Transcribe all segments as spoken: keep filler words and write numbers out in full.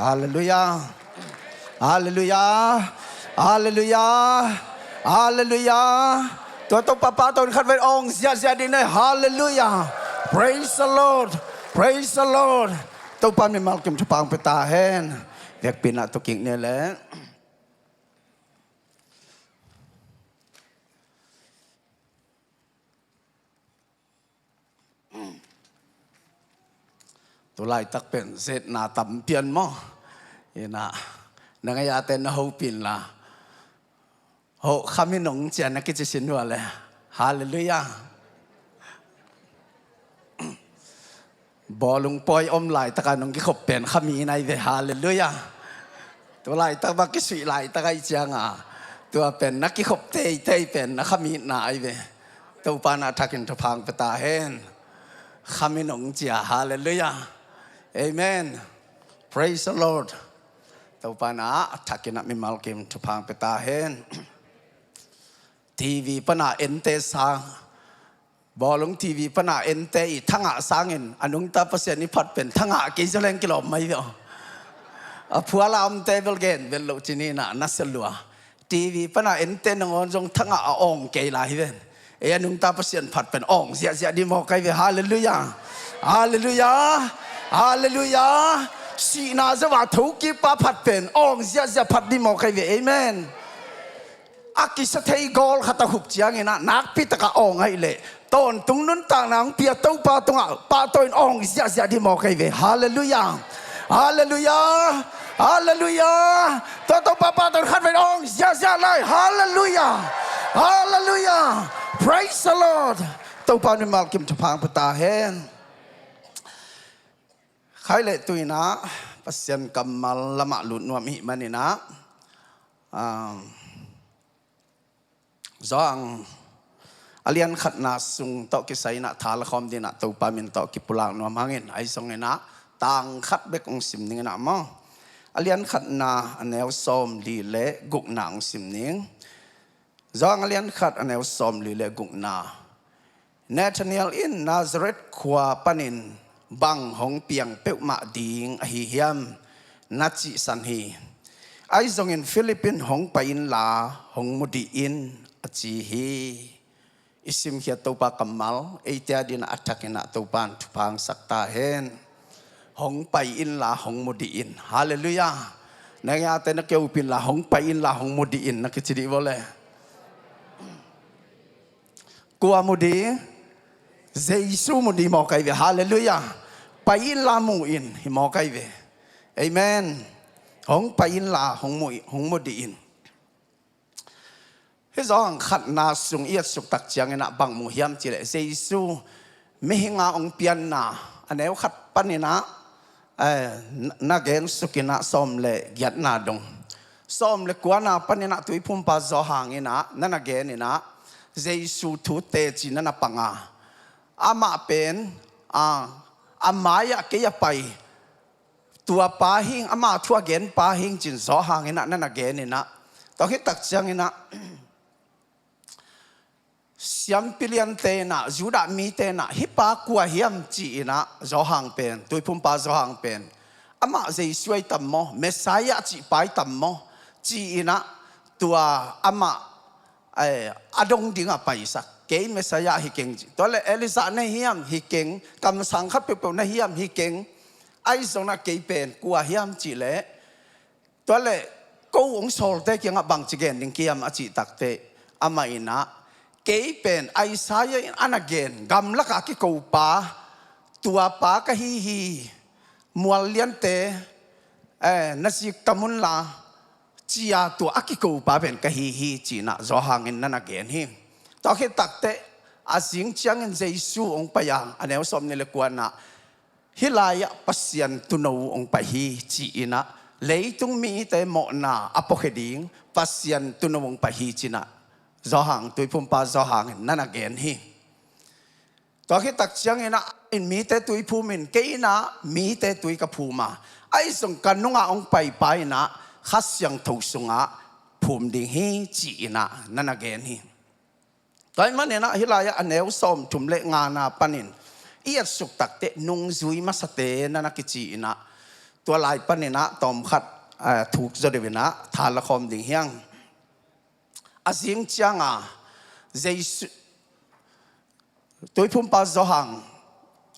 Halleluiah. Halleluiah. Halleluiah. Halleluiah. Tua Topa pahtawi in khatvei awng ziahziah dih ni. Halleluiah. Praise the Lord. Praise the Lord. Topa mimal kim thupha hong pia ta hen. Vekpi-in ah tu kik ni leh. Tu laitak pen zetna tam pian maw? Ina, na ngaihte na hopih inla, ho khamin ong cia na kici sin uh leh. Halleluiah. Bawlung pawi om laitaka nong kikhop pen khamin ahi ve. Halleluiah. Tu laitak bang kisuih laitak ahih cianga, tua pen na kikhop teitei pen na khaminna ahi ve. Topa in a thakin thupha hong pia ta hen. Khamin ong cia. Halleluiah. Amen. Praise the Lord. Topa in a thakin ah mimal kim thupha hong pia ta hen. TV pana ente sang, bawlung TV pana ente i thangah sangin a nungta Pasian i phat pen thangah kei zaw leng kilawm mai ve aw. A phuala omte bel gen bel loh cih ni-in ah na sia lua. TV pana ente nangawn zong thangah a awng kei lai hi ven. Ei a nungta Pasian phat pen awng ziahziah dih mawk ahi ve. Halleluiah. Halleluiah. Halleluiah. Sihna zo-a thokikpa phat pen awng ziahziah phat dih mawk ahi ve. Amen. A kisa thei gawl khat a khup ciangin ah nakpi taka awng ahih leh tawntung nuntakna hong pia Topa tungah pahtawi in awng ziahziah dih mawk ahi ve. Halleluiah. Halleluiah. Halleluiah. Tua Topa pahtawi in khatvei awng ziahziah lai. Halleluiah. Halleluiah. Praise the Lord. Topa mimal kim thupha hong pia ta hen. Khai leh tu-in ah Pasian kammal lamah lut nuam i hih manin ah, um, Johan a lian khatna sung tawh kisai-in ah tha la khawm dingin ah Topa min tawh kipulak nuam hangin, ahi zongin ah tang khat bek hong sim ning in ah maw. A lian khatna a neu sawmli le gukna hong sim ning. Johan a lian khat a neu sawmli le gukna. Nathanael in Nazareth khua panin bang hong piang peuhmah ding ahi hiam, na cihsan hi. Ahi zongin Philip in, "Hong pai inla hong mu dih in," a ci hi. I simkhiat Topa kammal eite adingin a thakin ah Topa in thupha hong sak ta hen. "Hong pai inla hong mu dih in." Halleluiah. Na ngaihte na kihopih inla, "Hong pai inla hong mu dih in," na kici dih vua leh. Kua mu dih? Jesu mu dih mawk ahi ve. Halleluiah. "Pai inla mu in," hi mawk ahi ve. Amen. "Hong pai inla hong mu, hong mu dih in." Hih Johan khatna sung i etsuk tak ciangin ah bang mu hiam cih leh Jesu mihing a hong pianna a neu khat panin ah, eh, na, na gen suk in ah sawm le giatna dong, sawm le kuana panin ah Tuiphumpa Johan in ah na na gen in ah Jesu thu teci na na pang a, amah pen, ah, a mai-ah kei a pai, tua pa hing, ama thu a gen pa hing ci-in Johan in ah na na gen in ah, tua khit tak ciangin ah siampi liante in ah, Judah mite in ah, "Hih pa kua hiam?" ci-in ah Johan pen, Tuiphumpa Johan pen, "Amah Jesu ahi tam maw, Messiah cih pa ahi tam maw?" ci-in ah tua amah, eh, a dong dingah paisak. "Kei Messiah hi keng," ci. "Tua leh Elijah na hiam?" "Hi keng." "Kamsang khat peuhpeuh na hiam?" "Hi keng." "Ahi zongin ah kei pen kua hiam cih leh, tua leh ko hong sawlte kiangah bangci gen ding ka hiam?" a cih takteh amah in ah, "Kei pen Isaiah in a na gen, gamlakah a kiko pa, tua pa ka hi hi. Mual liante, eh, na zik tam unla, ci-a tua a kiko pa pen ka hi hi," ci-in ah Johan in na na gen hi. Tua khit takteh a zing ciangin Jesu hong pai a, a neu sawmnih le kuana, "Hih lai-ah Pasian Tuuno hong pai hi," ci-in ah, "Leitung mite mawhna a puakhia ding Pasian Tuuno hong pai hi," ci-in ah Johan, Tuiphumpa Johan in na na gen hi. Tua khit tak ciangin ah, "In mite tui phum in, kei in ah mite tui ka phum a, ahi zong ka nungah hong pai pa in ah Kha Siangtho sungah phum ding hi," ci-in ah na na gen hi. Tua ahih manin ah hih lai-ah a neu sawmthum le ngana panin i etsuk takteh nungzui masate na na kici in ah, Tua lai panin ah tawmkhat, eh, thuk zaw deuhin ah tha la khawm ding hi hang. A zing ciangin Jesu, Tuiphumpa Johan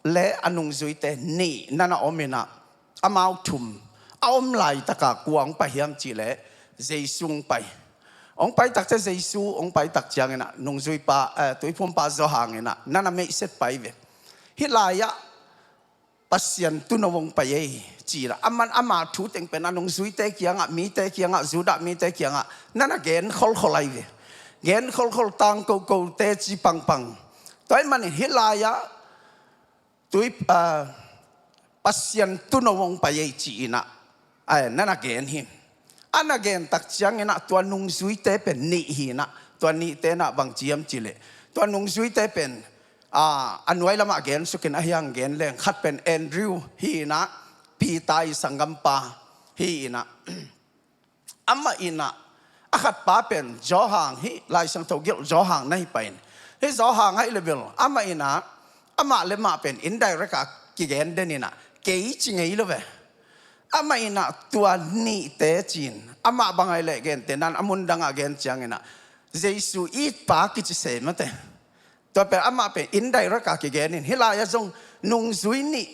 le a nungzuite nih na na om in ah, amau thum a om laitak ah kua hong pai hiam cih leh Jesu hong pai. Hong pai tak ciang Jesu hong pai tak ciangin ah nungzuipa, eh, Tuiphumpa Johan in ah na na meihset pai ve. Hih lai-ah Pasian tuuno hong pai ei, ci-in ah, aman ama thu teng pen a nungzuite kiangah, mite kiangah, Judah mite kiangah na na gen kholkhol ahi ve. Gen kholkhol, tangko ko, teci pangpang. Tua ahih manin hih lai-ah tui, ah, Pasian tuuno hong pai ei, ci-in ah, ai, na na gen hi. A na gen tak ciangin ah tua nungzuite pen nih hi in ah, tua nihte in ah bang ci hiam cih leh, tua nungzuite pen, ah, a nuai lamah gen sukin ahi hang gen leng, khat pen Andrew hi in ah, Peter i sanggampa hi in ah, amah in ah, a khatpa pen Johan, hih Lai Siangtho gelh Johan na hi pai in. Hih Johan ahih leh bel amah in ah, amah le amah pen indirect ah kigen den in ah, kei ci ngei lo ve. Amah in ah tua nihte ci-in, amah bang ahih leh gente nan a mun dangah gen ciangin ah, Jesu i itpa kici se mate. Tua pen amah pen indirect ah kigen in, hih lai-ah zong nungzui nih,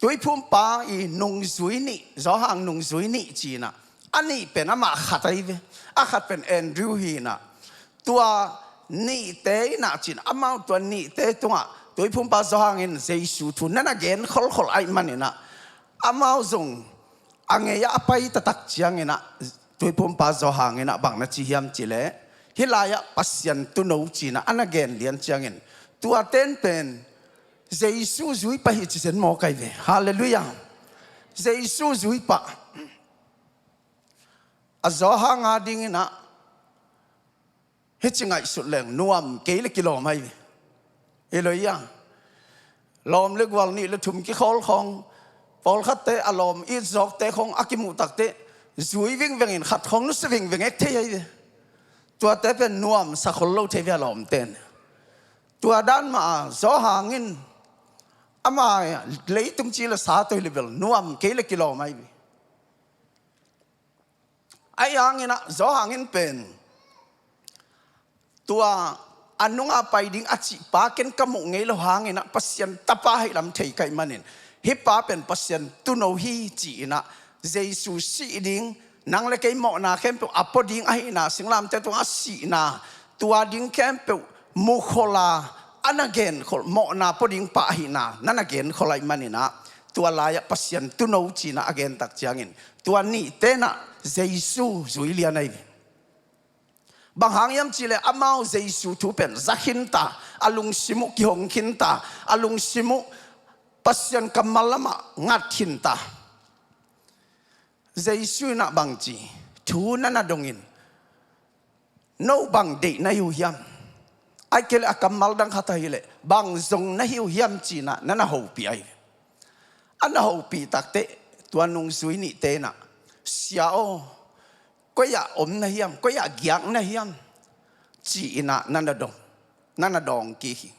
Tuiphumpa i nungzui nih, Johan nungzui nih ci-in ah, a nih pen amah khat ahi ve. A khat pen Andrew hi in ah, tua nihte in ah ci-in, amau tua nihte tungah Tuiphumpa Johan in Jesu thu na na gen kholkhol ahih manin ah, amau zong a ngei-ah a pai taktak ciangin ah, Tuiphumpa Johan in ah bang na ci hiam cih leh, hih lai-ah Pasian tuuno ci-in ah a na gen lian ciangin, tuate in pen Jesu zui pah hi ci zen mawk ahi ve. Halleluiah. Jesu zui pah. A Johan a dingin ah, hih ci ngaihsut leng nuam kei le kilawm ahi ve. Hi lo ia. Lawm le gual nih le thum kikhawl khawng, pawlkhatte a lawm it zawkte khawng a kimuh tak teh, zui vingveng in khat khawng nusia vingveng ek thei ahi ve. Tuate pen nuamsa khol lo thei ve a lawmte in. Tua dan mah a Johan in ama leitung ci le sa tawh hi leh bel nuam kei le kilawm ahi ve. Ahi hangin ah Johan in pen tua a nunga pai ding a cihpa ken ka muh ngei lo hangin ah Pasian Tapa ahih lam thei ka hih manin, hih pa pen Pasian tuuno hi ci-in ah, Jesu sih ding, nang le kei mawhna khempeuh a pua ding ahihna, singlamteh tungah a sihna, tua ding khempeuh mukhol a, a na genkhol, mawhna pua ding pa ahihna na na genkhol ahih manin ah, tua lai-ah Pasian tuuno ci-in ah a gen tak ciangin, tua nihte in ah Jesu zui lian ahi ve. Bang hang hiam cih leh amau Jesu thu pen za khinta, a lungsim uh kihong khinta, a lungsim uh Pasian kammal lamah ngat khinta. Jesu in ah bang ci, thu na na dong in, no bang deih na hi uh hiam? Ahih kei leh a kammal dang khat ahih leh, bang zong na hi uh hiam ci-in ah na na hopih ahi ve. A na hopih tak teh, tua nungzui nihte in ah, Sia aw, koi-ah om na hiam, koi-ah giak na hiam? Ci-in ah na na dong, na na dawng kik hi.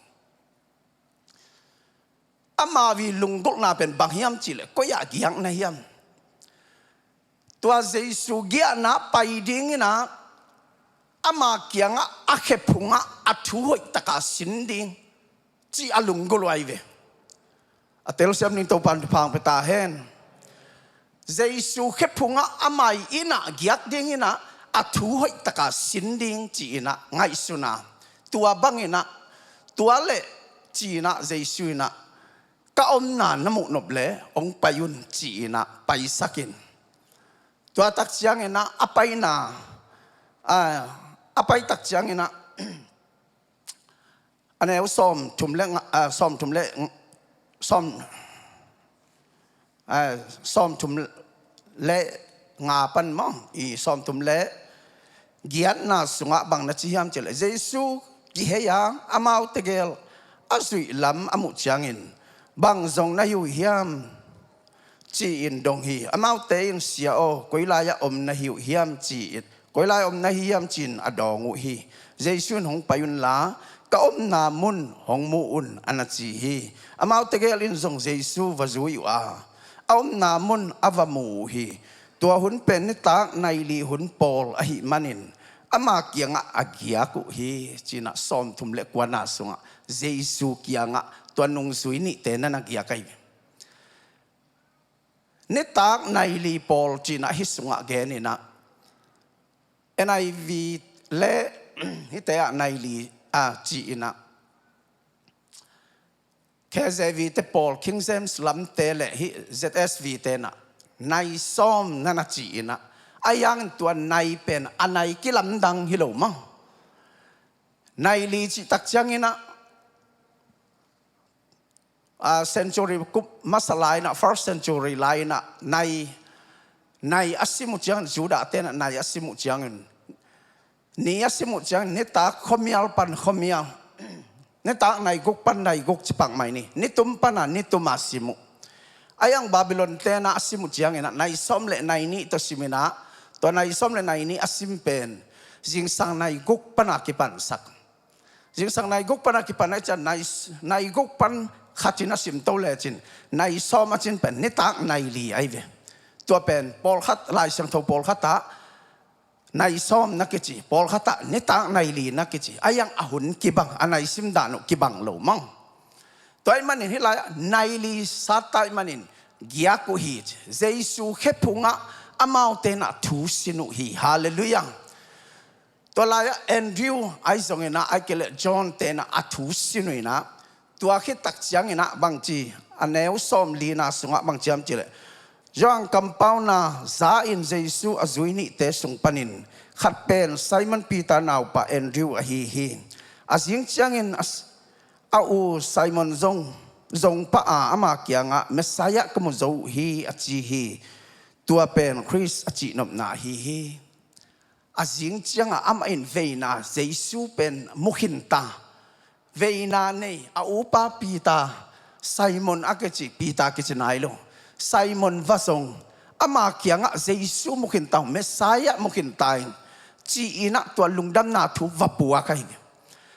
Amau i lunggulhna pen bang hiam cih leh, koi-ah giak na hiam? Tua Jesu giahna pai dingin ah, ama kiangah a khephungah a thu hoihtak a sin ding, cih a lunggulh uh ahi ve. A telsiam ding Topa'n thupha hong pia ta hen. Jesu khephungah ama inn ah giak dingin ah, a thu hoihtak a sin ding ci-in ah ngaihsun a. Tua bangin ah, tua leh ci-in ah Jesu in ah, ka omna na muh nop leh hong pai un ci-in ah paisak in. Tua tak ciangin ah a paina, a, a pai tak ciangin ah, a neu sawmthum le nga, a, sawmthum le, sawm, a, sawmthum le nga pan maw, i sawmthum le giatna sungah bang na ci hiam cih leh, Jesu kihei a, amaute gel a zuih lam a muh ciangin, bang zong na hi uh hiam? Ci-in dong hi. Amaute in, Sia aw, koi lai-ah om na hi uh hiam? Ci-in, koi lai-ah om na hi hiam? Ci-in a dawng uh hi. Jesu in, Hong pai unla, ka omna mun hong mu un, a na ci hi. Amaute gel in zong Jesu va zui uh a, a omna mun a va mu uh hi. Tua hun pen nitak nai li hun pawl ahih manin ama kiangah a giak uh hi, ci-in ah sawmthum le kuana sungah Jesu kiangah tua nungzui nihte na na giak ahi. Nitak nai li pawl ci-in ah hih sungah gen in ah, N I V le hihte ah nai li a ci-in ah, K J V te pawl, King James lamte le hih Z S V te in ah nai sawm na na ci-in ah, a yang tua nai pen a nai kilamdang hi lo maw. Nai li cih tak ciangin ah, a, century kup masa lai-in ah, first century lai-in ah, nai, nai a sim uh ciangin, Judah te in ah nai a sim uh ciangin, ni a sim uh ciangin, nitak khuamial pan khuamial, nitak nai guk pan nai guk ci pak mai ni, nitum pan a nitum a sim uh. A yang Babylon te in ah a sim uh ciangin ah, nai sawm le nai nih tawh sim in ah, tua nai sawm le nai nih a sim pen zingsang nai guk pan a kipansak. Zingsang nai guk pan a kipan ahih ciang nai, nai guk pan khat in a sim to lecin, nai sawm a cin pen nitak nai li ahi ve. Tua pen pawlkhat, Lai Siangtho pawlkhat ah nai sawm na kici, pawlkhat ah nitak nai li na kici. A yang a hun kibang, a nai sim dan uh kibang lo maw. Tua ahih manin hih lai-ah nai li sat ahih manin giak uh hi ci. Jesu khephungah amaute in ah thu sin uh hi. Halleluiah. Tua lai-ah Andrew ahi zongin ah, ahih kei leh John te in ah a thu sin uh in ah, tua khit tak ciangin ah bangci, a neu sawm lina sungah bangci hiam cih leh, Johan kampauna za-in Jesu a zui nihte sung panin khat pen Simon Peter naupa Andrew ahi hi. A zing ciangin a, a u Simon zong, zong pah a ama kiangah, Messiah ka mu zo uh hi, a ci hi. Tua pen Khrist a cihnopna ahi hi. A zing ciangah amah in veina Jesu pen mu khin ta. Veina nei a upa Peter, Simon a kici, Peter kici nai lo, Simon va zong, ama kiangah Jesu mu khin ta, Messiah mu khin ta in, ci-in ah tua lungdamna thu va puak ahi.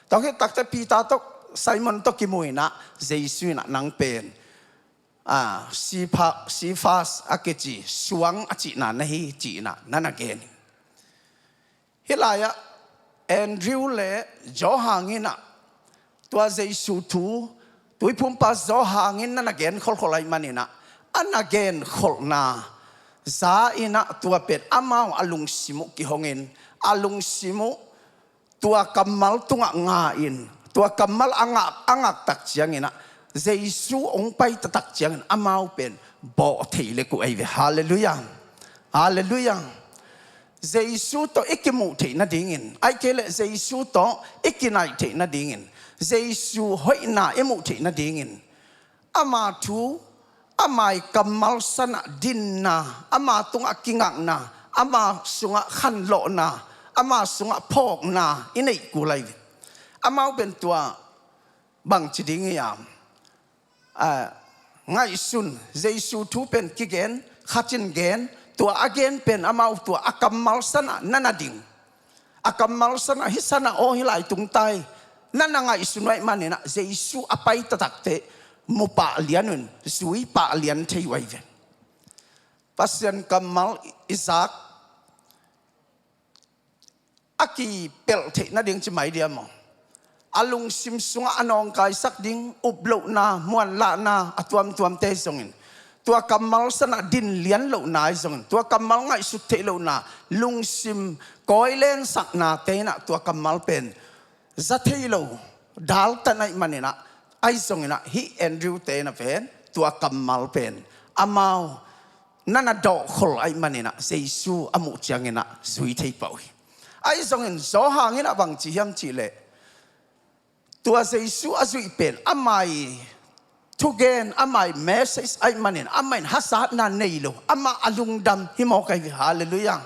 Tua khit takteh Peter tawh Simon tawh kimu in ah Jesu in ah, nang pen, a, Cephas, Cephas a kici, suang a cihna na hi, ci-in ah na na gen hi. Hih lai-ah Andrew le Johan in ah tua Jesu thu Tuiphumpa Johan in na na gen kholhkholh ahih manin ah, a na gen kholhna za-in ah tua pen amau a lungsim uh kihongin, a lungsim uh tua kammal tungah nga-in, tua kammal a ngak, a ngak tak ciangin ah, Jesu hong pai taktak ciangin amau pen bawh thei lek uh ahi ve. Halleluiah. Halleluiah. Jesu tawh i kimuh theih nadingin, ahih kei leh Jesu tawh i kinaih theih nadingin, Jesu hoihna i muh theih nadingin, ama thu, ama kammal sanah dinna, ama tungah kingakna, ama sungah khanlawhna, ama sungah phawkna i neih kul ahi ve. Amau pen tua bangci ding hiam? A, ngaihsun, Jesu thu pen kigen, khat in gen, tua a gen pen amau tua a kammal sanah na na ding. A kammal sanah, hih sanah aw hih lai tung ta hi, na na ngaihsun uh ahih manin ah, Jesu a pai taktakteh mu pah lian un, zui pah lian thei uh ahi ve. Pasian kammal i zak a kipelh theih nading ci mai dia maw? A lungsim sungah a nawngkaisak ding uplohna, muanlahna a tuamtuamte zongin, tua kammal sanah din lian lohna ahi zongin, tua kammal ngaihsut theih lohna, lungsim kawilensaknate in ah tua kammal pen za thei lo, daltan ahih manin ah, ahi zongin ah hih Andrew te in ah pen tua kammal pen amau na na dawhkhol ahih manin ah, Jesu a muh ciangin ah zui thei pah uh hi. Ahi zongin Johan in ah bangci hiam cih leh, tua Jesu a zuih pen amah i thugen, amah i message ahih manin, amah in hasatna nei lo, amah a lungdam hi mawk ahi ve. Halleluiah.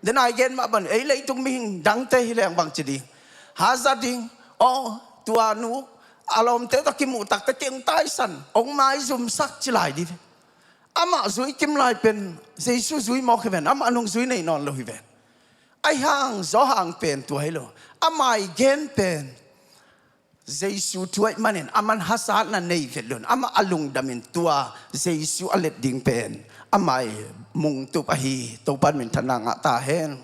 Denai gen mah bang, ei leitung mihing dangte hi leng bangci ding? Haza ding, aw, tua nu a lawmte tawh kimuh takteh kei hong taisan, hong maizumsak ci lai ding ve. Amah zui kim lai pen Jesu zui mawk hi ven, amah nungzui nei nawn lo hi ven. Ahi hang Johan pen tua hi lo. Amah i gen pen Jesu thu ahih manin aman hazatna nei vet lo-in amah a lungdamin tua Jesu a let ding pen amah i mungtup ahi Topa'n minthanna ngah ta hen.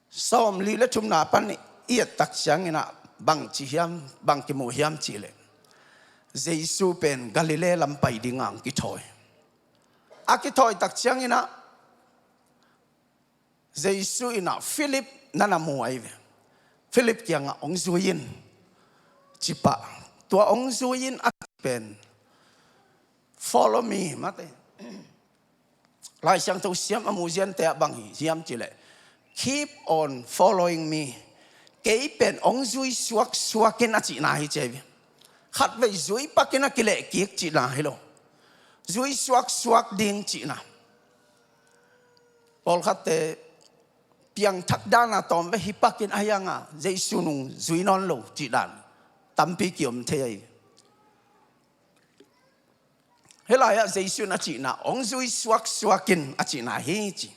Sawmli le thumna pan i et tak ciangin ah bang ci hiam, bang kimu hiam cih leh Jesu pen Galilee lam pai dingin kithawi. A kithawi tak ciangin ah Jesu in ah Philip na na mu ahi ve. Philip kiangah hong zui in ci pah. Tua hong zui in a pen follow me mate. Lai Siangtho siam a mu ziante ah bang hi hiam cih leh keep on following me. Kei pen hong zui suaksuak in a cihna hi ci ahi ve. Khatvei zui pak in a kileh kik cihna hi lo. Zui suaksuak ding cihna. Pawlkhatte piangthak dan a tawm ve hi pak in a hiang a Jesu nung zui nawn lo cih dan tampi kiom thei ahi. Hih lai-ah Jesu in a cihna hong zui suaksuak in a cihna hi ci.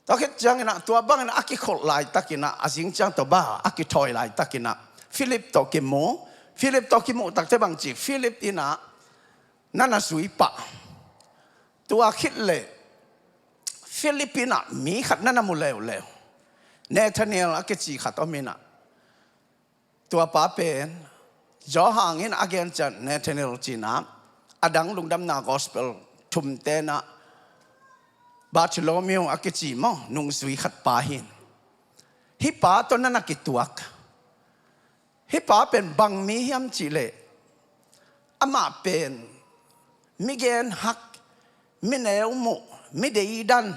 Tua khit ciangin ah tua bangin a kikholh laitakin ah a zing ciang tawh bang a kithawi laitakin ah Philip tawh kimu. Philip tawh kimuh takte bang ci, Philip in ah na na zui pah. Tua khit leh Philip in ah mi khat na na mu leuleu. Nathanael a kici khat om in ah tua pa pen Johan in a gen ciang Nathanael ci-in ah a dang Lungdamna Gospel thumte in ah Bartholomew a kici maw, nungzui khat pa hi. Hih pa tawh na na kituak. Hih pa pen bang mi hiam cih leh amah pen mi genhak, mi neumuh, mi deidan,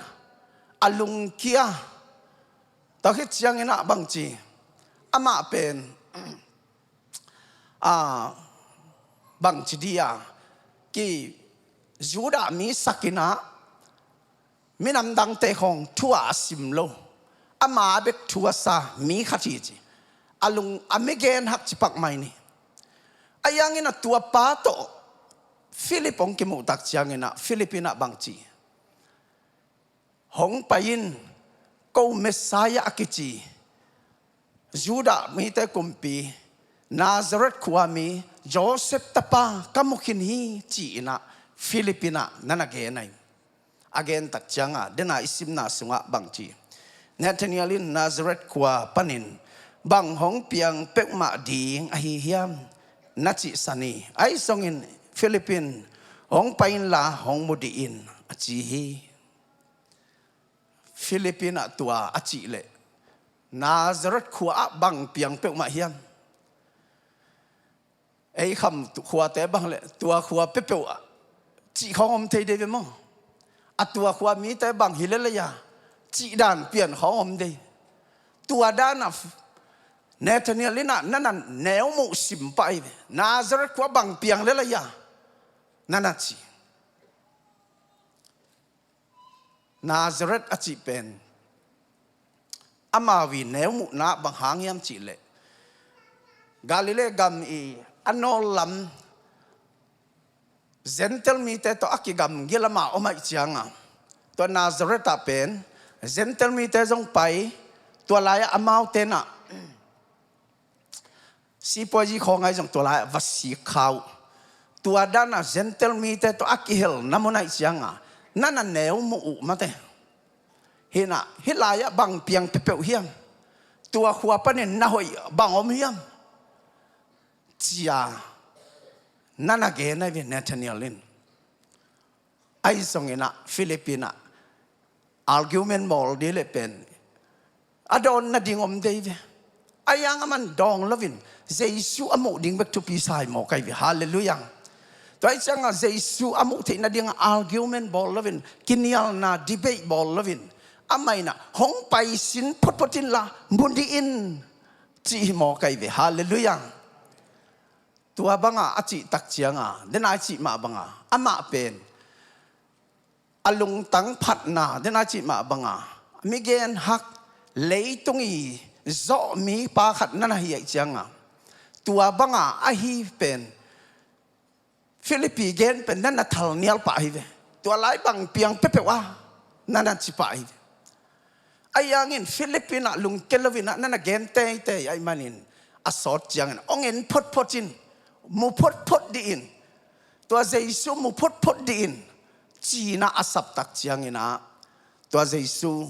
a lungkia. Tua khit ciangin ah bang ci, amah pen a bang ci dia, ki Judah mi sak in ah minam dangte khawng thu a sim lo, ama bek thu a sa mi khat hi ci. A lung a mi genhak ci pak mai ni. A hiangin a tua pa tawh Philip hong kimuh tak ciangin ah Philip in ah bang ci, hong pai in, ko Messiah a kici Judah mite kumpi Nazareth khua mi Joseph tapa ka mu khin hi ci-in ah Philip in ah na na gen ahi. A gen tak ciangin ah dena i simna sungah bang ci, Nathanael in Nazareth khua panin bang hong piang peuhmah ding ahi hiam na cihsan hi. Ahi zongin Philip in hong pai inla hong mu dih in a ci hi. Philip in ah tua a cih leh Nazareth khua ah bang piang peuhmah hiam? Ei kham khuate bang leh tua khua peuhpeuh ah cih khawng om thei dei ve maw? A tua khua mite bang hi lel a, cih dan pian khawng om dei. Tua dan ah Nathanael in ah na na neumuh sim pah hi ve. Nazareth khua bang piang lel a, na na ci. Nazareth a cih pen amau i neumuhna bang hang hiam cih leh Galilee gam i a nawl lam Gentile mite tawh a kigamgil a mah om ahih ciangin tua Nazareth ah pen Gentile mite zong pai, tua lai-ah amaute in ah sipuazi khawng ahi zong tua lai-ah va sik kha uh. Tua dan ah Gentile mite tawh a kihelna mun ahih ciangin na na neumuh uh mate. Hi in ah hih lai-ah bang piang peuhpeuh hiam? Tua khua panin na hoih bang om hiam? Ci-a na na gen ahi ve Nathanael in. Ahi zongin ah Philip in ah argument bawl ding leh pen a dawn nading om dei ve. Ahi hang aman dawng loin Jesu a muh ding bek thupi sa hi mawk ahi ve. Halleluiah. Tua ahih ciangin Jesu a muh theih nadingin argument bawl loin, kinialna debate bawl loin, amah in ah hong pai sin photphot inla mu dih in cih hi mawk ahi ve. Halleluiah. Tua bangin a cih tak ciangin dena i cih mah bangin amah pen a lungtang phatna, dena i cih mah bangin mi genhak, leitung i zawh mipa khat na na hi ahih ciangin tua bangin ahi pen Philip i gen pen na na thalnial pah hi ve. Tua lai bang piang peuhpeuh a na na ci pah hi ve. Ahi hangin Philip in ah lungkia lo in ah na na gen teitei ahih manin a sawt ciangin hong en photphot in, mu photphot dih in. Tua Jesu mu photphot dih in, ci-in ah a sap tak ciangin ah tua Jesu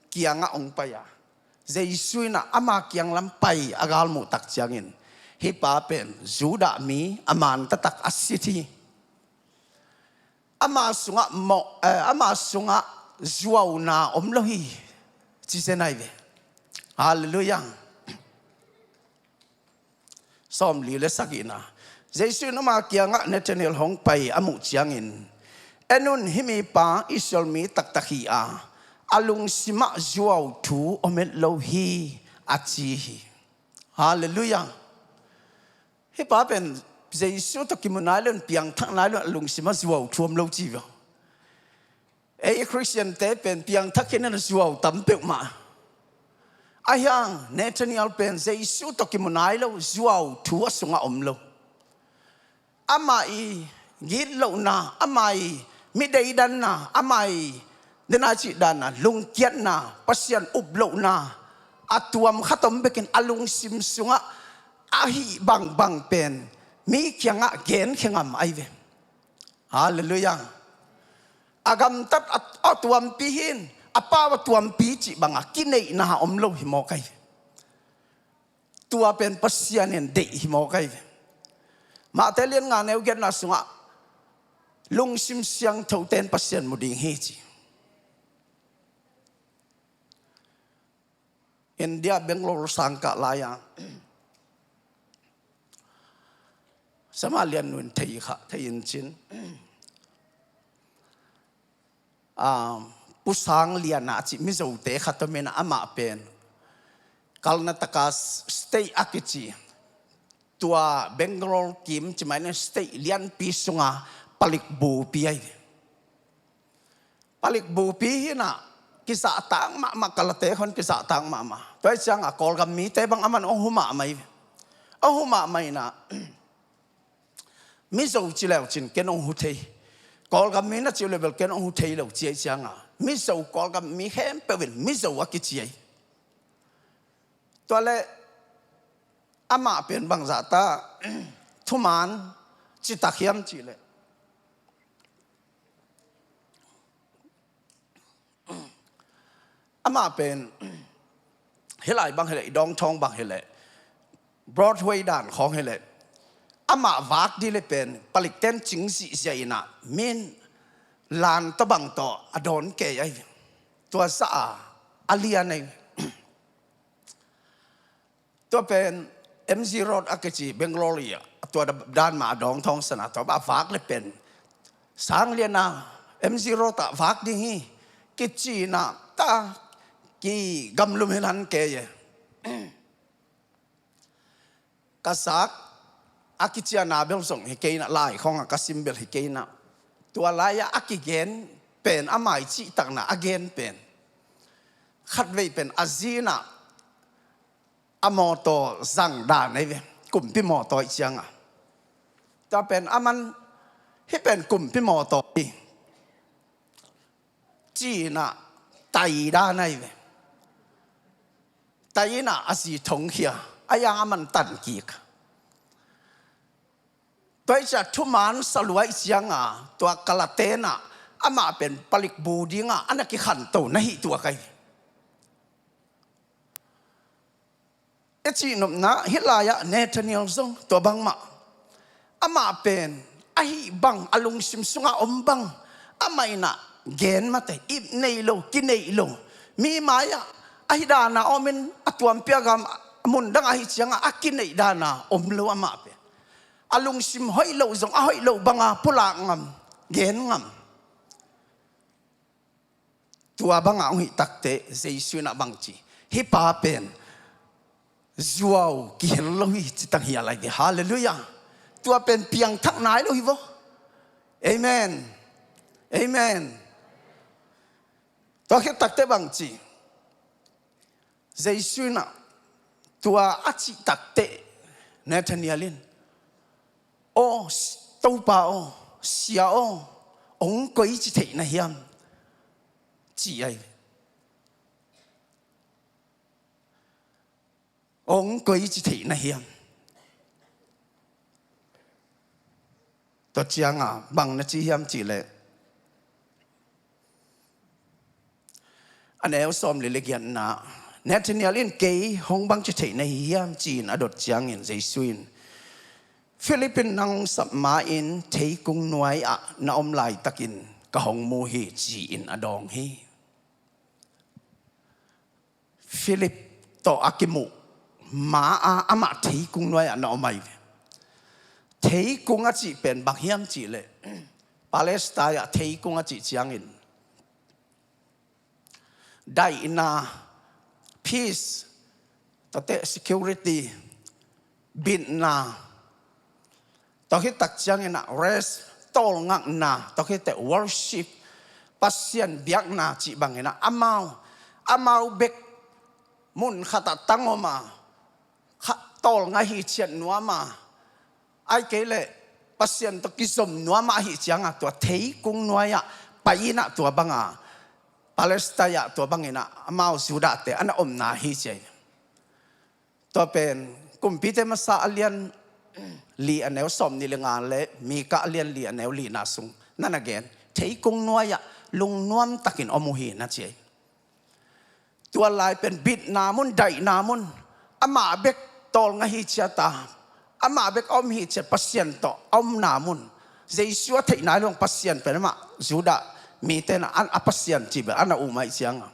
kiangah hong pai a, Jesu in ah ama kiang lam pai a gal muh tak ciangin, hih pa pen Judah mi a man taktak a sit hi. Ama sungah mawh, eh, ama sungah zuauna om lo hi, ci zen ahi ve. Halleluiah. Sawmli le sagihna. Jesu in ama kiangah Nathanael hong pai a muh ciangin, "En un, hih mipa Israel mi taktak hi a, a lungsimah zuau thu om het lo hi," a ci hi. Halleluiah. Hih pa pen Jesu tawh kimu nai lo in, piangthak nai lo in, a lungsimah zuau thu om lo ci ve. Ei Khristiante pen piangthak khin in a zuau tam peuhmah. Ahi hang Nathanael pen Jesu tawh kimu nai lo, zuau thu a sungah om lo. Amah i gitlohna, amah i mideidanna, amah i dena cih danna, lungkiatna, Pasian uplohna a tuam khat om bekin a lungsim sungah a hih bangbang pen mi kiangah genkhia ngam ahi ve. Halleluiah. A gamtat a, a tuampi hi in, a pau a tuampi cih banga kineihna om lo hi mawk ahi ve. Tua pen Pasian in deih hi mawk ahi ve. Matthai lian nga neu giatna sungah lungsim siangthote in Pasian mu ding hi ci. India Bangalore sangkah lai-a Sama Lian Nu in thei kha, thei in cin. Ah, Pu Sang Lian a cih Mizote khat om in, amah pen Karnataka state a kici, tua Bangalore kim ci mai na, state lianpi sunga palik bupi ahi. Palik bupi hi in ah kizahtak mahmah, Kalate khawng kizahtak mahmah. Tua ahih ciangah Kawlgam mite bang aman hong hu mahmah hi. Hong hu mahmah in ah Mizo ci leu cin ken hong hu thei, Kawlgam mi na ci uh leh bel ken hong hu thei lo ci ahih ciangah Mizo, Kawlgam mi khempeuh in Mizo a kici hi. Tua leh amah pen bangzah ta thuman citak hiam cih leh, amah pen hih lai bang hi leh, i dawngthawng bang hi leh, Broadway dan khawng hi leh, amah vak ding leh pen palikten cing zihziah in ah min lan tawh bang tawh a dawn kei ahi. Tua zah a a lian ahi. Tua pen M G Road a kici Bangalore ah, tua dan mah a dawngthawng san a, tua bang a vak leh pen Sang Lian a M G Road ah vak ding hi kici in ah ta kigamlum hi lan kei e. Ka zak a kiciana bel zong hi kei in ah, lai khawng a ka sim bel hi kei in ah, tua lai-ah a kigen pen, amah i cihtakna a gen pen, khatvei pen a zi in ah a mawtaw zang dan ahi ve, kumpi mawtaw ahih ciangah. Tua pen aman hih pen kumpi mawtaw hi ci in ah tai dan ahi ve. Tai in ah a zi thongkhia, ahi hang aman tan kik. Tua ahih ciang thuman sa lua ahih ciangah tua Kalate in ah amah pen palik bu dingah a na kikhanto na hi tuak ahi. I cihnopna hih lai-ah Nathanael zong tua bangmah. Amah pen ahi bang, a lungsim sungah om bang, amah in ah gen mate, ip nei lo, kineih lo. Mi mai-ah ahi dana om in, a tuampi a gam, mundang ahih ciangah a kineih dana om lo amah pen. A lungsim hoih loh zong a hoih loh banga pulak ngam, gen ngam. Tua bangah hong hih takteh Jesu in ah bang ci, hih pa pen zuau kihel lo hi, ci tang hi a lai ve. Halleluiah. Tua pen piangthak nai lo hi vaw. Amen. Amen. Tua khit takteh bang ci, Jesu in ah tua a cih takteh Nathanael in, "Aw, Topa aw, Sia aw, hong koi ci theih na hiam?" ci ahi. Ong koi ci theih na hiam? Tua cianga bang na ci hiam cihleh, a neu sawm le le giatna, Nathaniel in, "Kei hong bang ci theih na hi hiam?" ci-in a dot ciangin Jesu in, "Philip in nang sap ma-in theikung nuai-ah na om laitakin ka hong mu hi," ci-in a dawng hi. Philip tawh a kimuh ma-a amah theikung nuai-ah na om ahi ve. Theikung a cih pen bang hiam cihleh, Palestine-ah theikung a cih ciangin daihna, peace, tua teh security, bitna, tua khit tak ciangin ah rest, tawlngakna, tua khit teh worship, Pasian biakna cih bangin ah amau, amau bek mun khatah tang om a, kha-, tawlnga hi ciat nuam a, ahih kei leh Pasian tawh kizom nuam a, ahih cianga tua theikung nuai-ah pai-in ah tua banga Palestine-ah tua bangin ah amau Judah-te a na omna hi ci hi. Tua pen Kumpite Masa a lian li a neu sawm nih le nga le Mika a lian li a neu lina sung na na gen, theikung nuai-ah lungnuam takin om uh hi na ci hi. Tua lai pen bitna mun, daihna mun, amah bek tawlnga hi ciat a, amah bek a om hi ciat, Pasian tawh a omna mun. Jesu a theih nai lo-in Pasian pen amah Judah mite in ah a Pasian cih bel a na um ahih cianga,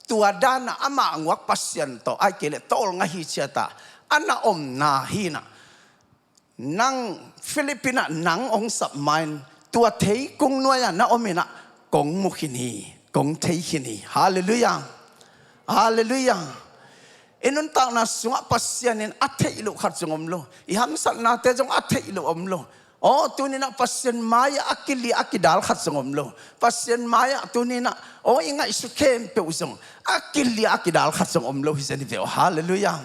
tua dan a amah nguak Pasian tawh, ahih kei leh tawlnga hi ciat a a na omna hi-in ah, nang Philip in ah nang hong sap ma-in tua theikung nuai-ah na om in ah kong mu khin hi, kong thei khin hi. Halleluiah. Halleluiah. I nuntakna sungah Pasian in a theih loh khat zong om lo. I hamsatnate zong a theih loh om lo. Aw, tuni-in ah Pasian mai-ah a kilia a kidal khat zong om lo. Pasian mai-ah tuni-in ah, aw, i ngaihsut khempeuh zong a kilia a kidal khat zong om lo hi zen hi ve aw. Halleluiah.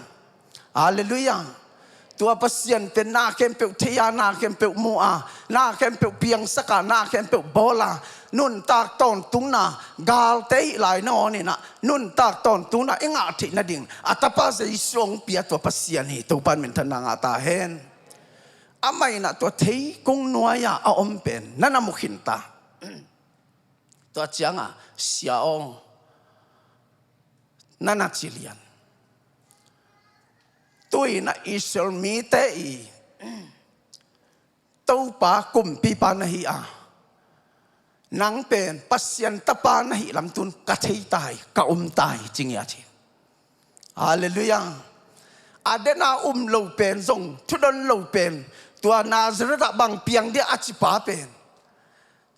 Halleluiah. Tua Pasian pen na khempeuh thei a, na khempeuh mu a, na khempeuh piangsak a, na khempeuh bawl a, nuntak tawntungna, galte hih lai nangawn in ah nuntak tawntungna i ngah theih nading a Tapa Jesu hong pia tua Pasian hi. Topa'n minthanna ngah ta hen. Amah in ah tua theikung nuai-ah a om pen na na mu khin ta. Tua cianga, "Sia aw," na na ci lian. Tu-in ah Israel mite i Topa kumpipa na hi a, nang pen Pasian Tapa na hih lam tu-in ka thei ta hi, ka um ta hi, ci ngiat hi. Halleluiah. A den a um lo pen zong, thudon lo pen, tua Nazareth ah bang piang dia a cipa pen,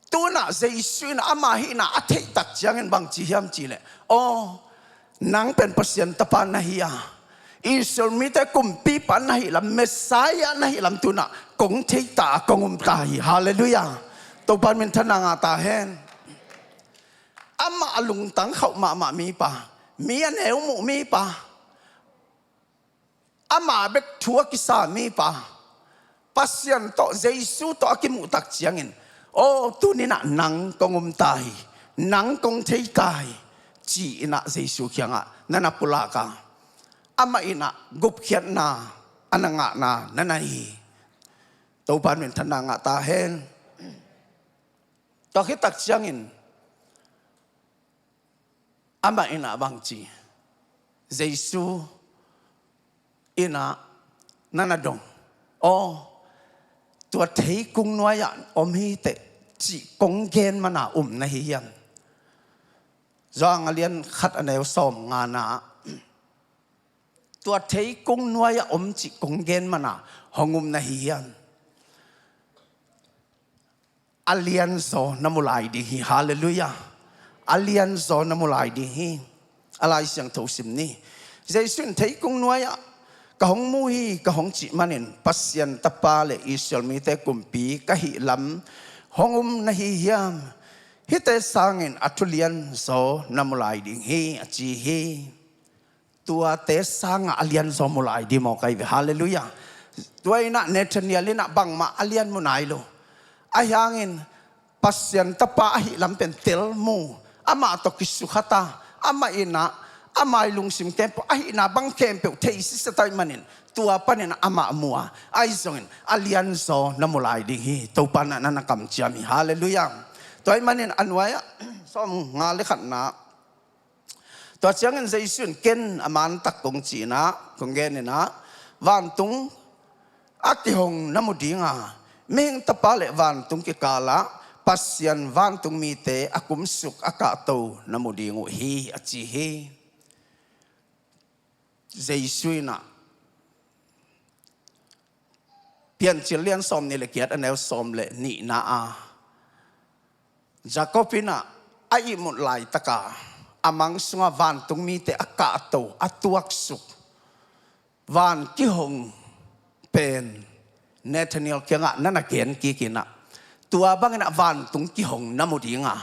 tu-in ah Jesu in amah hihna a theih tak ciangin bang ci hiam cihleh, "Aw, nang pen Pasian Tapa na hi a, Israel mite kumpipa na hih lam, Messiah na hih lam tu-in ah kong thei ta a, kong um ta hi." Halleluiah. Topa'n minthanna ngah ta hen. Amah a lungtang khauh mahmah mipa, mi a neu muh mipa, amah bek thu a kisa mipa, Pasian tawh, Jesu tawh a kimuh tak ciangin, "Aw, tuni-in ah nang kong um ta hi, nang kong thei ta hi," ci-in ah Jesu kiangah na na pulak a, amah in ah gupkhiatna a na ngahna na na hi hi. Topa'n minthanna ngah ta hen. Tua khit tak ciangin amah in ah bang ci, Jesu in ah na na dong, "Aw, tua theikung nuai-ah om hi teh," cih kong gen man a um na hi hiam? Johan a lian khat a neu sawm ngana, "Tua theikung nuai-ah om cih kong gen man a hong um na hi hiam?" A lianzaw na mu lai ding hi. Halleluiah. A lianzaw na mu lai ding hi. A Lai Siangtho sim ni. Jesu in, "Theikung nuai-ah ka hong mu hi," ka hong cih manin Pasian Tapa le Israel mite kumpi ka hih lam hong um na hi hiam? Hihte sangin a thu lianzaw na mu lai ding hi, a ci hi. Tuate sangah a lianzaw mu lai ding maw, ka hi ve. Halleluiah. Tua in ah Nathaniel in ah bangmah a lian mu nai lo. Ahi hangin Pasian Tapa ahih lam pen tel mu, amah tawh kisukhat a, amah in ah ama i lungsim khempeuh, a hihna bang khempeuh thei sisa ta ahih manin, tua panin amah mu a, ahi zongin a lianzaw na mu lai ding hi. Topa in na na kamciam hi. Halleluiah. Tua ahih manin a nuai-ah sawmnga le khatna, tua ciangin Jesu in, "Ken a mantak kong ci-in ah, kong gen in ah, vantung a kihong na mu ding a, Mihing Tapa le vantung kikalah Pasian vantung mite a kumsuk, a kahto na mu ding uh hi," a ci hi. Jesu in ah, Piancil lian sawmnih le giat, a neu sawm le nihna ah, Jacob in ah a ihmut laitak a, a mang sungah vantung mite a kahto, a tuaksuk van kihong pen Nathanael kiangah na na gen kik in ah, tua bangin ah vantung kihong na mu ding a,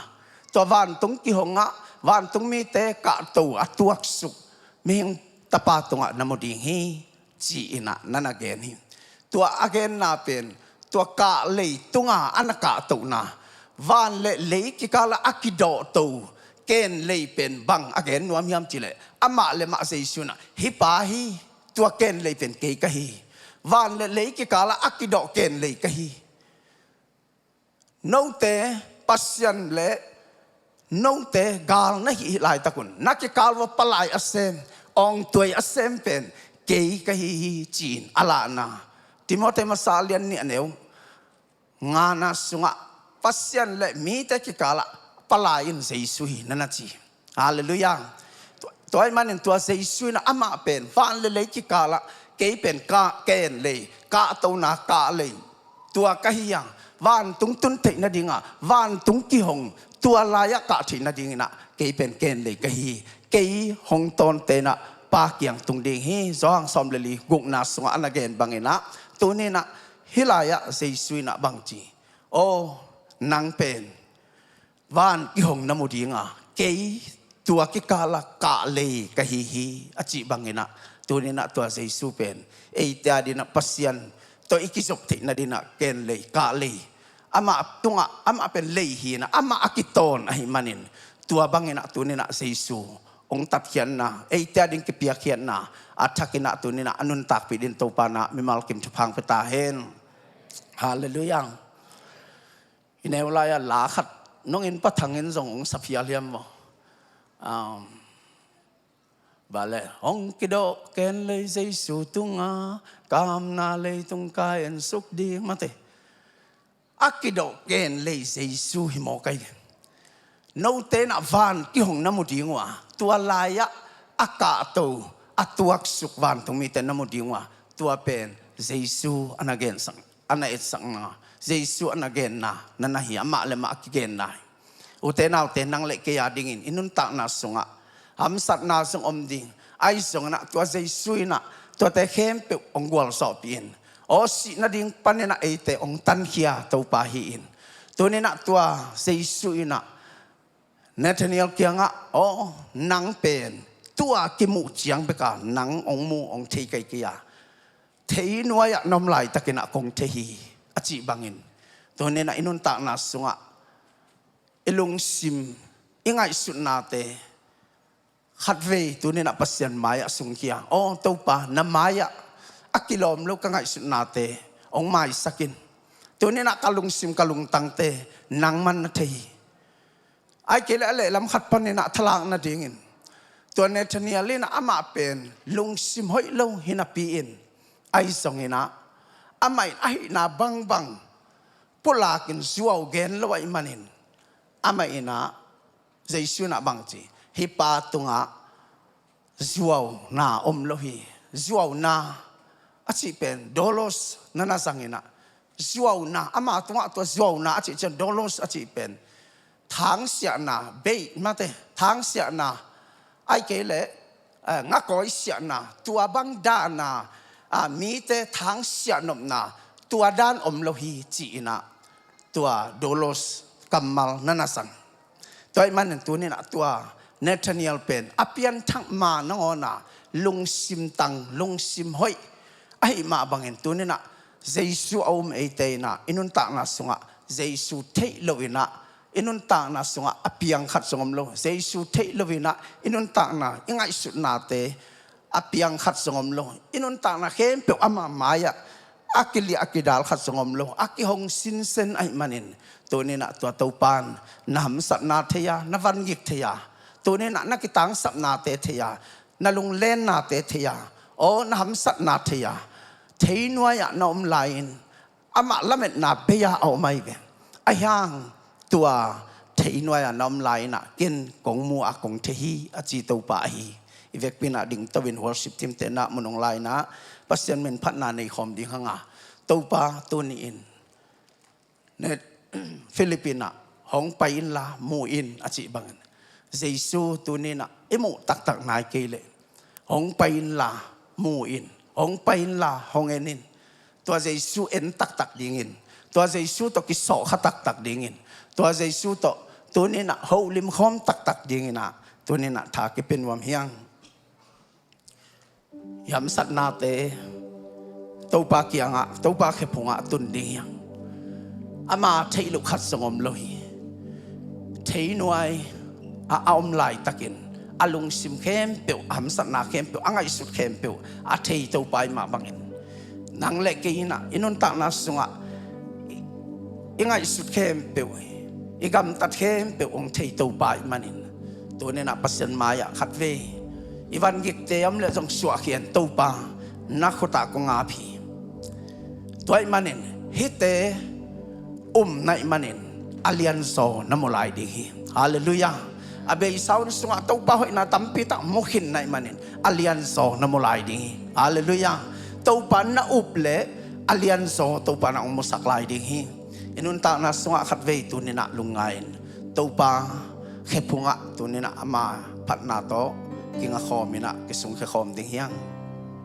tua vantung kihong ah vantung mite kahto, a tuaksuk Mihing Tapa tungah na mu ding hi, ci-in ah na na gen hi. Tua a genna pen, tua kah lei tungah a na kahtohna, van le lei kikalah a kidawhto ken lei pen bang a gen nuam hiam cih leh, amah le mah Jesu in ah, "Hih pa hi, tua ken lei pen kei ka hi. Van le lei kikalah a kidawh ken lei ka hi. Note Pasian le note gal na hih laitak un, na kikal uah palai a sem, awngtuai a sem pen kei ka hi hi," ci-in a lahna. Timoti masa lian nih, a neu ngana sungah, "Pasian le mite kikalah palai in Jesu hi," na na ci. Halleluiah. Tua, tua ahih manin tua Jesu in ah amah pen van le lei kikalah, "Kei pen ka, ken lei, kahtona kah lei, tua ka hi a, vantung tun theih nading a, vantung kihong, tua lai-ah kah theih nadingin ah kei pen ken lei ka hi. Kei hong tawnte in ah Pa kiang tung ding hi," Johan sawm le li, gukna sungah a na gen bangin ah, tuni in ah hih lai-ah Jesu in ah bang ci? "Aw, nang pen van kihong na mu ding a, kei tua kikalah kah lei ka hi hi," a cih bangin ah, tuni in ah tua Jesu pen eite adingin ah Pasian tawh i kizop theih nadingin ah ken lei, kah lei, amah tungah, amah pen lei hi in ah, amah a kitawn ahih manin, tua bangin ah tuni in ah Jesu hong tatkhiatna, eite ading kipiakkhiatna a thakin ah tuni in ah a nuntakpih dingin Topa in ah mimal kim thupha hong pia ta hen. Halleluiah. I neu lai-ah la khat nong in, Pa Thang in zong hong sa phial hiam maw? Um, bale, "Hong kidawh ken lei Jesu tungah, kamna leitung ka ensuk ding," mate. A kidawh ken lei Jesu hi maw kai? Note in ah van kihong na mu ding uh a, tua lai-ah a kahto, a tuaksuk vantung mite na mu ding uh a, tua pen Jesu a na gensak, a na etsakna, Jesu a na genna na na hi, amah le mah a kigenna hi. Ute naute, nang le kei adingin i nuntakna sungah hamsatna zong om ding. Ahi zongin ah tua Jesu in ah tuate khempeuh hong gualzawhpih in, aw, sih nading panin ah eite hong tankhia Topa hi-in, tuni in ah tua Jesu in ah Nathanael kiangah, "Aw, nang pen tua kimuh ciang bek a nang hong mu, hong thei kei kei a, thei nuai-ah na om laitakin ah kong thei hi," a cih bangin, tuni in ah i nuntakna sungah i lungsim, i ngaihsutnate khatvei tuni in ah Pasian mai-ah sungkhia, "Aw Topa, na mai-ah a kilawm lo ka ngaihsutnate hong maisak in. Tuni in ah ka lungsim, ka lungtangte nangman na thei hi." Ahih kei leh a lehlam khat panin ah thalak nadingin, tua Nathanael in ah amah pen lungsim hoih lo hi napi-in, ahi zongin ah amah in a hihna bangbang pulakin zuau gen lo ahih manin, amah in ah, Jesu in ah bang ci? "Hih pa tungah zuauna om lo hi." Zuauna a cih pen dolos na na zang in ah, zuauna, ama tungah tua zuauna a cih ciang, dolos a cih pen thangsiahna, beit mate, thangsiahna, ahih kei leh, eh, ngakawi siahna, tua bang dana, ah, mite thangsiah nopna, tua dan om lo hi ci-in ah, tua dolos kammal na na zang. Tua ahih manin tuni in ah tua Nathanael pen a pianthak ma nangawn a lungsim tang, lungsim hoih ahih mah bangin tuni in ah Jesu a um eite in ah i nuntakna sungah Jesu theih lo in ah i nuntakna sungah a piang khat zong om lo. Jesu theih loinah i nuntakna, i ngaihsutnate a piang khat zong om lo. I nuntakna khempeuh ama mai-ah a kiliah a kidal khat zong om lo. A kihong sinsen ahih manin tuninah tua Topan na hamsatna thei-a, na vangik thei-a, tuninah na kitangsapnate thei-a, na lunglennate thei-a, aw na hamsatna thei-a, thei nuai-ah na om lai-in amah lametna bei-a a om ahi ve. Ahi hang tua thei nuai-ah na om lai-inah ken kong mu-a kong thei hi a ci Topa ahi. I vekpi-inah dingto-in worship team-te na mun hong lai-inah Pasian min phatna nei khawm ding hanga. Topa tuni-in Philip in ah hong pai inla mu in a cih bangin Jesu tuninah i muh taktak nai kei leh hong pai inla mu in, hong pai inla hong en in. Tua Jesu en taktak dingin, tua Jesu tawh kisawhkha taktak dingin, tua Jesu tawh tuninah holim khawm taktak dinginah tuninah tha kipia nuam hiang. I hamsatnate Topa kiangah, Topa khephungah tun ding hiang. Ama theih loh khat zong om lo hi. Thei nuai a, a om laitakin a lungsim khempeuh, a hamsatna khempeuh, a ngaihsut khempeuh a thei Topa i mah bangin nang le kei inah i nuntakna sungah i, i ngaihsut khempeuh, i gamtat khempeuh hong thei Topa i manin tuninah Pasian mai-ah khatvei i vangikte om le zong suahkhian Topa na khutah kong ap hi. Tua i manin hihte umna i manin a lianzaw na mu lai ding hi. Halleluiah. A beisa hun sungah Topa hoihna tampi tak mukhinna i manin a lianzaw na mu lai ding hi. Halleluiah. Topa na up le a lianzaw Topa na hong musak lai ding hi. I nuntakna sungah khatvei tuninah lungngai in Topa khephungah tuninah ama phatna tawh kingakhawm inah kisungkhia khawm ding hiang.